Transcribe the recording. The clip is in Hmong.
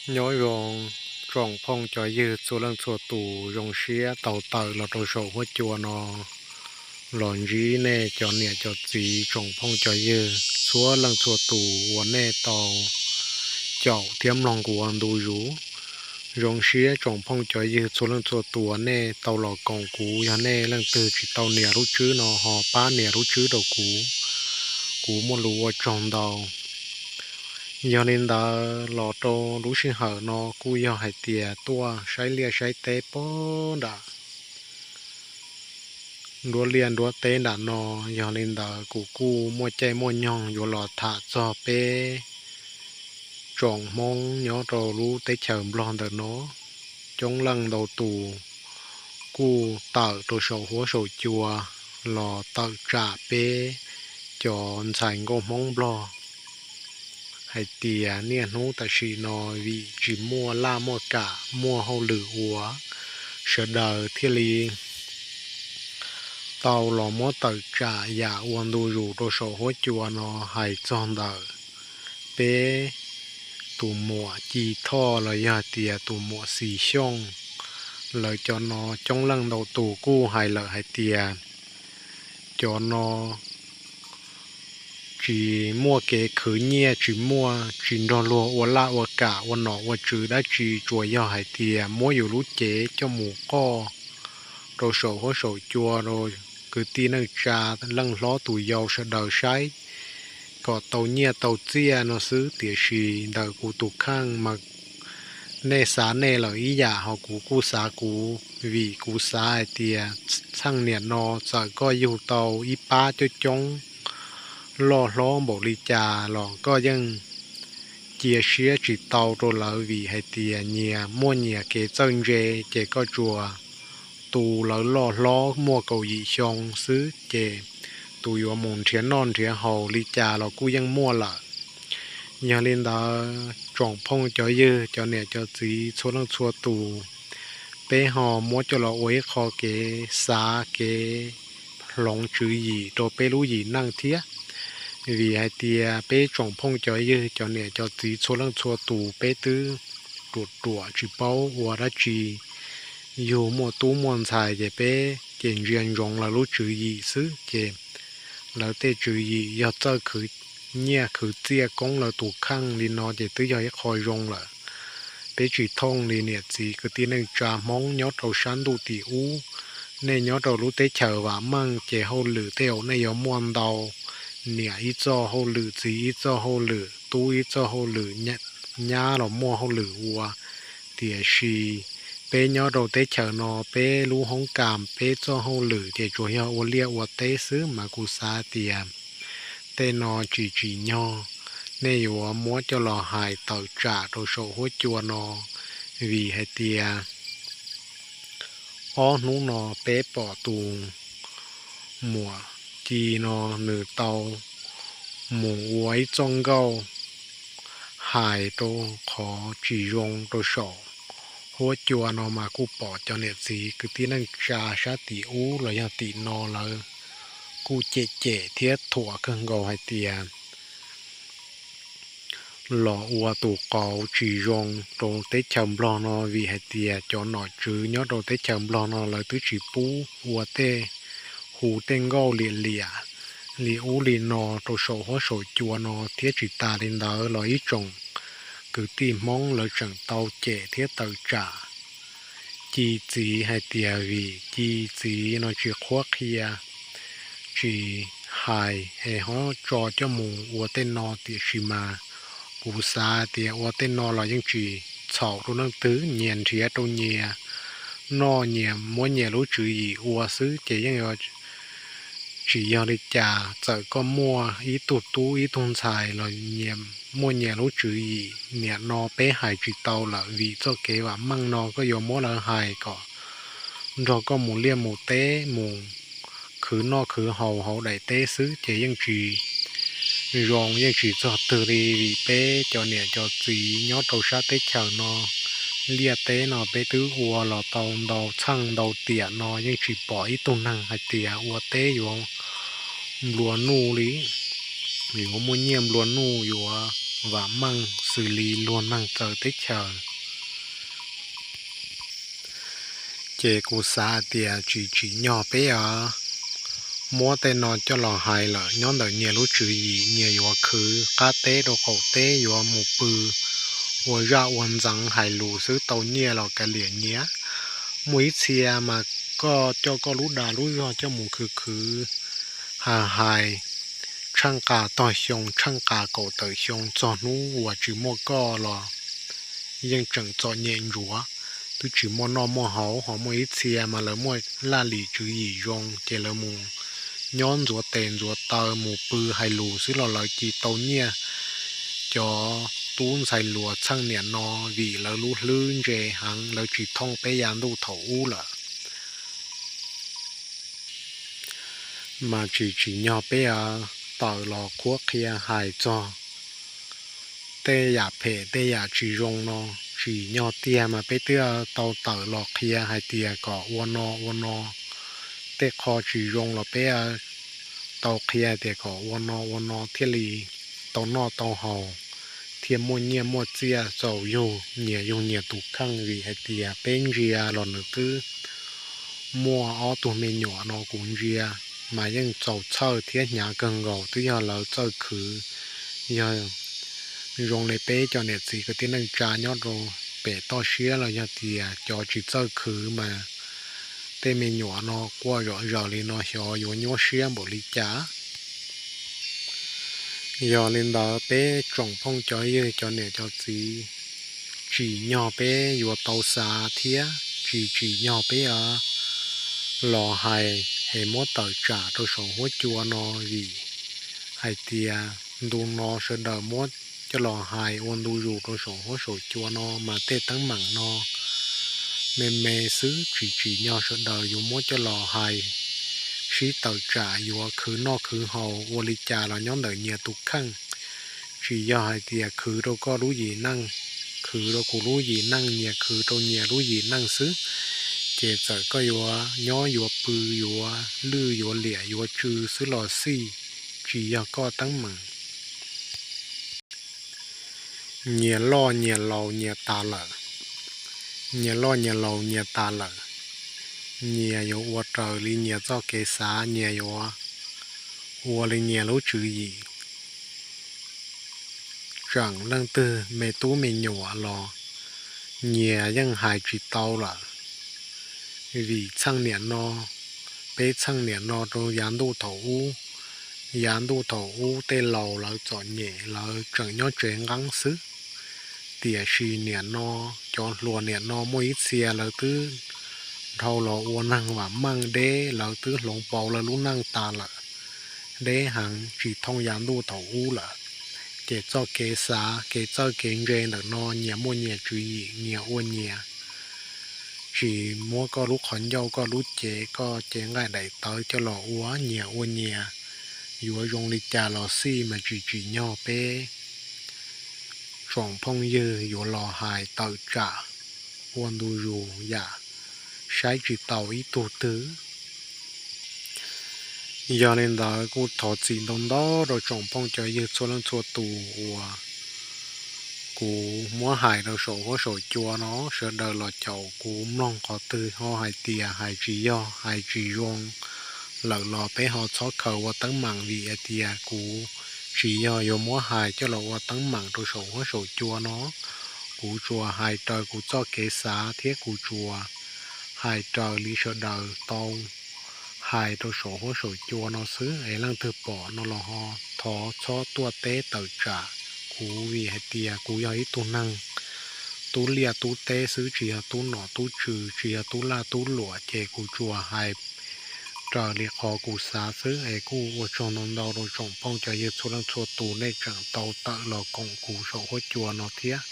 Nyob zoo tsoom phooj cov ywg txhua leej txhua tus, zoo siab tau tawm los rau saum huab cua no los ntsib nej cov niam cov txiv tsoom phooj cov ywg txhua leej txhua tus uas nej tau caum thiab mloog kuv ua ntu zus. Zoo siab tsoom phooj cov ywg txhua leej txhua tus uas nej tau los koom kuv, yog nej leej twg tsis tau nias lub tswb no ho pab nias lub tswb rau kuv, kuv muaj lus ua tsaug ntau. Yog li ntawd los rau lub sij hawm no kuj yog hais tias tuaj saib liaj saib teb pag nram nruab liaj nruab teb nram no. Yog li ntawd kuv kuj muaj caij muaj nyoog yuav los tham txog peb tsoom Hmoob nyob rau lub teb chaws Nplog ntawm no. Coob leej ntau tus kuj tawm rau saum huab saum cua los tawm tsam peb cov ntxhais nkauj Hmoob Nplog hais tias niaj hnub tam sim no vim tsis muaj laj muaj kam muaj hauj lwm ua, sawv daws thiaj li tau los muab tawm tsam yam ua ntu zus rau saum huab cua no. Hais txog ntawm peb tus muam Ci Thoj los yog tias tus muam Xis Xyooj, lawv cov no coob leej ntau tus kuj hais lawm hais tias cov no tsis muaj kev khwv nyiaj, tsis muaj, tsis nrog luag ua laj ua kam ua nom ua tswv dab tsi, tsuas yog hais tias muab yus lub cev coj mus qoj rau saum huab saum cua rau kwv tij neej tsa, leej hlob tus yau sawv daws saib kom tau nyiaj tau txiaj no xwb. Tiam sis ntawm kuv tus kheej mas nej xav nej lawm ib yam, ho kuv kuj xav kuv, vim kuv xav hais tias txheej niam no txawm koj yug tau ib pab coob coob loj hlob npaum li cas los koj yeej cia siab tsis tau rau lawv, vim hais tias nyias muaj nyias kev txawj ntse, ces koj tsuas tu lawv loj hlob muaj kaum yim xyoo xwb ces tus yuav mus nrhiav noj nrhiav haus li cas los kuj yeej muaj lawm. Yog li ntawd tsoom phooj cov ywg, cov niam cov txiv txhua leej txhua tus, peb ho muab coj los ua ib qho kev xav kev hloov tswv yim rau peb lub yim neej thiab. Vim hais tias peb tsoom phooj cov ywg, cov niam cov txiv txhua leej txhua tus, peb twb ruam ruam tsis paub ua dab tsi, yug muaj tub muaj ntxhais ces peb ces ntsia ntsoov lawv lub tswv yim xwb, ces lawv tej tswv yim yog txawj khwv nyiaj khwv txiaj koob lawv tus kheej li no ces twb yog ib qho zoo lawm. Peb tsis thooj li niam txiv kwv tij neej tsa Hmoob nyob rau sab ntuj tim ub, nej nyob rau lub teb chaws vam meej ces hauj lwm tej zaum nej yuav muaj ntau, niam ib txoj hauj lwm, txiv ib txoj hauj lwm, tub ib txoj hauj lwm, nyab los muaj hauj lwm ua. Tiam sis peb nyob rau teb chaws no, peb lub hoob kas, peb txoj hauj lwm ces tsuas yog ua liaj ua teb xwb, mas kuv xav tias tej no tsis tsim nyog nej yuav muab coj los hais tawm tsam rau saum huab cua no, vim hais tias ob hnub no peb pom tus muam Ci no nws tau mus ua ib txoj nkauj hais rau qhov tsis zoo rau saum huab cua no, mas kuj pom cov niam txiv kwv tij neej tsa sab tim ub los yog tim no lawv kuj cem cem thiab thuam kawg nkaus hais tias los ua tus qauv tsis zoo rau teb chaws Nplog no, vim hais tias cov nom tswv nyob rau teb chaws Nplog no lawv twb tsis pub ua tej, hu tej nkauj liam liam li ub li no rau saum huab saum cua no thiab. Tsis tas li ntawd los ib tsoom kwv tij Hmoob lawv tseem tau cem thiab tawm tsam Ci txiv hais tias vim Ci txiv no tsis qhuab qhia, tsis hais es ho tso coj mus ua tej no. Tiam sis mas kuv xav tias ua tej no los yeej tsis txhaum rau leej twg, nyias nrhiav rau nyias noj, nyias muab nyias lub tswv yim ua xwb ces yeej yuav tsis yog li cas. Txawm koj muaj ib tug tub ib tug ntxhais los nyias muaj nyias lub tswv yim. Niam no peb hais tsis tau lawm, vim txoj kev vam meej no koj yuav muab lawv hais kom nrog koj mus liaj mus teb, mus khwv noj khwv haus hauv daim teb xwb ces yeej tsis zoo, yeej tsis txog twg li. Vim peb cov niam cov txiv nyob rau sab teb chaws no, liaj teb no peb twb ua los tau ntau txheej ntau tiam no yeej tsis pom ib tug neeg hais tias ua teb yuav nplua nuj li, yuav muaj nyiaj nplua nuj, yuav vam meej xws li luag neeg txawv teb chaws. Ces kuv xav hais tias tsis tsim nyog peb muab tej no coj los hais lawm, nyob ntawm nyias lub tswv yim, nyias yuav khwv qab teb rau qaum teb, yuav mus pw ua zaj ua ntxeev hais lus xwb, tau nyiaj los kav liam nyiav. Muaj ib txhia mas koj coj koj lub dag lub zog coj mus khwv khwv, hais hais tsheej qa tog xyoo, tsheej qa kaum tawm xyoo, txog hnub uas tsis muaj koj los yeej tseem txom nyem ntsuav, twb tsis muaj noj muaj haus. Ho muaj ib txhia mas lawv muaj laj lim tswv yim zoo, ces lawv mus nyob ntxuav tes ntxuav taw, mus pw hais lus xwb los lawv cia tau nyiaj. Cov tub ntxhais hluas txheej niam no, vim lawv lub hlwb ntse heev, lawv tsis thooj peb yav ntuj thaum ub lawm. Mas tsis tsim nyog peb tawm los qhuab qhia hais txog tej yam phem tej yam tsis zoo no. Tsim nyog tiag mas peb twb tau tawm los qhia hais tias kom ua no ua no. Tej qho tsis zoo los peb tau qhia tias kom ua no ua no thiaj li tau noj tau haus, thiaj muaj nyiaj muaj txiaj txaus yug nyias yug nyias tus kheej. Vim hais tias peb ntsia los nws twb muaj ob tug me nyuam no, kuv ntsia mas yeej txaus txhawj thiab hnyav kawg nkaus, twb yog lawv txawj khwv. Yog zoo li peb cov niam txiv kwv tij neej tsa nyob rau pem toj siab los yog tias cov tsis txawj khwv mas tej me nyuam no quaj zom zaws li no xyov yuav nyuaj siab npaum li cas. Yog li ntawd peb tsoom phooj cov ywg cov niam cov txiv, tsim nyog peb yuav tau xav thiab tsis tsim nyog peb los hais es muab tawm tsam rau saum huab cua no, vim hais tias ntu no sawv daws muab coj los hais ua ntu zus rau saum huab saum cua no mas tej teeb meem no me me xwb, tsis tsim nyog sawv daws yuav muab coj los hais sib tawm tsam yuav khwv noj khwv haus ua li cas los nyob ntawm nyias tus kheej. Tsis yog hais tias khwv rau koj lub yim neej, khwv rau kuv lub yim neej, nyias khwv rau nyias lub yim neej xwb, ces txawm koj yuav nyob yuav pw, yuav lwj yuav liam yuav tsw xwb los xij, tsis yog koj teeb meem. Nyias loj nyias laus nyias tas lawm, nyias loj nyias laus nyias tas lawm, nyias yuav ua raws li nyias txoj kev xav, nyias yuav ua li nyias lub tswv yim. Tseem leej twg me tub me nyuam los nyias yeej hais tsis tau lawm, vim txheej niam no, peb txheej niam no rau yav ntuj thaum ub, yav ntuj thaum ub tej laus lawv txom nyem lawv tseem nyob tsev nqeeb xwb. Tiam sis niam no, cov hluas niam no muaj ib txhia lawv twb dhau los ua neeg vam meej deb, lawv twb hloov pauv lawv lub neej tas lawm, deb heev tsis thooj yav ntuj thaum ub lawm. Ces txoj kev xav kev txawj kev ntse ntawm no nyias muaj nyias tswv yim nyias ua nyias, tsis muab koj lub qhov ncauj koj lub cev koj cev nqaij daim tawv coj los ua nyias ua nyias. Yuav zoo li cas los xij mas tsis tsim nyog peb tsoom phooj ywg yuav los hais tawm tsam ua ntu zus yam saib tsis taus ib tug twg. Yog li ntawd kuj thov txim ntau ntau rau tsoom phooj cov ywg txhua leej txhua tus uas kuv muab hais rau saum huab saum cua no, sawv daws los caum kuv mloog qhov twg ho hais tias hais tsis yog hais tsis zoo lawm los peb ho txhob khaws ua teeb meem, vim hais tias kuv tsis yog yuav muab hais coj los ua teeb meem rau saum huab saum cua no. Kuv tsuas hais raws kuv txoj kev xav thiab kuv tsuas hais raws li sawv daws tau hais rau saum huab saum cua no xwb. Es leej twg pom no los ho thov txhob tuaj teb tawm tsam kuv, vim hais tias kuv yog ib tug neeg tub liaj tub teb xwb, tsis yog tub nom tub tswv, tsis yog tub laj tub luam, ces kuv tsuas hais raws li qhov kuv xav xwb. Es kuj ua tsaug ntau ntau rau tsoom phooj cov ywg txhua leej txhua tus nej tseem tau tawm los koom kuv saum huab cua no thiab.